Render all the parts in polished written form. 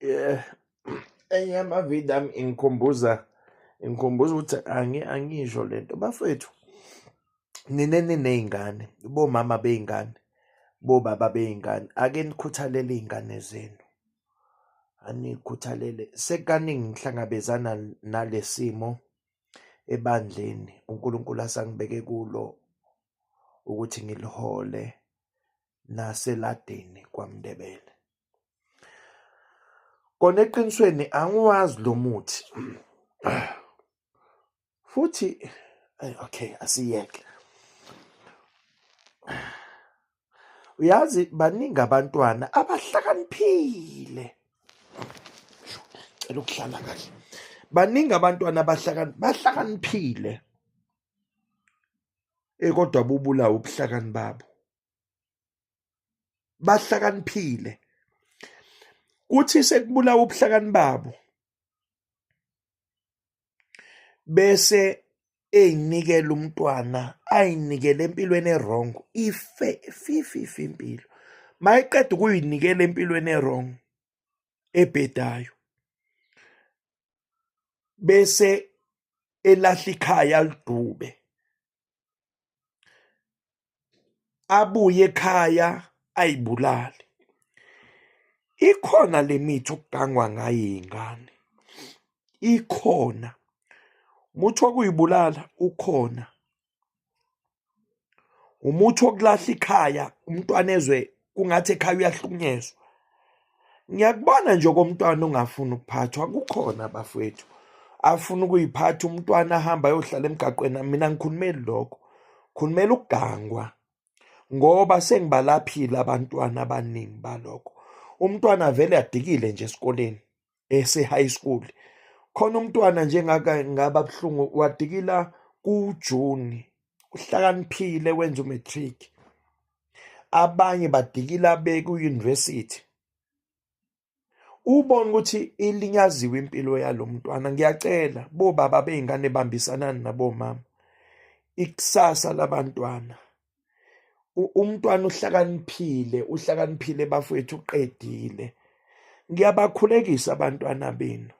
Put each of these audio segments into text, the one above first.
Yeah. Enye yamavidiyo ami ingikhumbuza ukuthi angisho lento bafethu, nina eniney'ngane, bomama bey'ngane, bobaba bey'ngane, ake nikhuthalele iy'ngane zenu, anikhuthalele. Sekukaningi ngihlangabezana nale simo ebandleni uNkulunkulu asangibeke kulo ukuthi ngilihole naseladini kwaMndebele. Kona eqinisweni angiwazi lo muthi futhi okay, asiyeke. Uyazi baningi abantwana abahlakaniphile, cela ukuhlala kahle, baningi abantwana bahlakaniphile kodwa bubulawa ubuhlakani babo. Bahlakaniphile, kuthi sekubulawa ubuhlakani babo bese eyinikela umntwana, ayinikele empilweni e-wrong, ife fififi impilo. Mayiqeda ukuyinikela empilweni e-wrong ebhedayo, bese elahla ikhaya alidube, abuye ekhaya ayibulale. Ikhona le mithi okugangwa ngayo iy'ngane, ikhona. Umuthi wokuyibulala ukhona, umuthi wokulahla ikhaya umntwana ezwe kungathi ekhaya uyahlukunyezwa. Ngiyakubona nje komntwana ongafuni ukuphathwa, kukhona bafowethu afuna ukuyiphatha umntwana ahambe ayohlala emgaqweni. Mina ngikhulumeli lokho, khulumela ukugangwa ngoba sengibalaphile abantwana abaningi balokho. Umntwana vele adikile nje esikoleni ese-high school, khona umntwana nje ngaba buhlungu wadikila kuJuni, uhlakaniphile wenza u-matric. Abanye badikila beku-university, ubone ukuthi ilinyaziwe impilo yalo mntwana. Ngiyacela bobaba bey'ngane, bambisanani nabomama, ikusasa labantwana. Umntwana uhlakaniphile, uhlakaniphile bafowethu, uqedile. Ngiyabakhulekisa abantwana benu.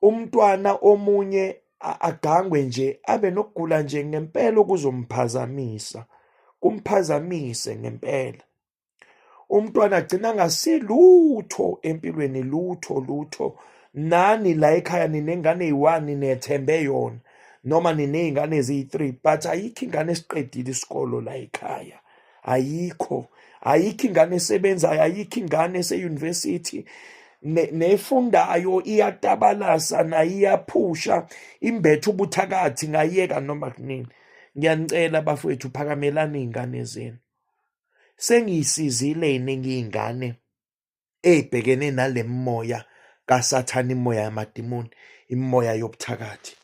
Umntwana omunye agangwe nje abe nokugula nje ngempela okuzomphazamisa, kumphazamise ngempela. Umntwana agcina angasilutho empilweni, lutho lutho. Nani la ekhaya ninengane eyi-one nethembe yona, noma niney'ngane eziyi-three, but ayikho ingane esiqedile isikolo la ekhaya, ayikho, ayikho ingane esebenzayo, ayikho ingane ese-university nefundayo, iyatabalasa nayo iyaphusha, imbethe ubuthakathi ngayeka noma kunini. Ngiyanicela bafowethu, phakamelani iy'ngane zenu. Sengiyisizile iningi iy'ngane ey'bhekene nale mimoya kaSathane, imimoya yamadimoni, imimoya yobuthakathi.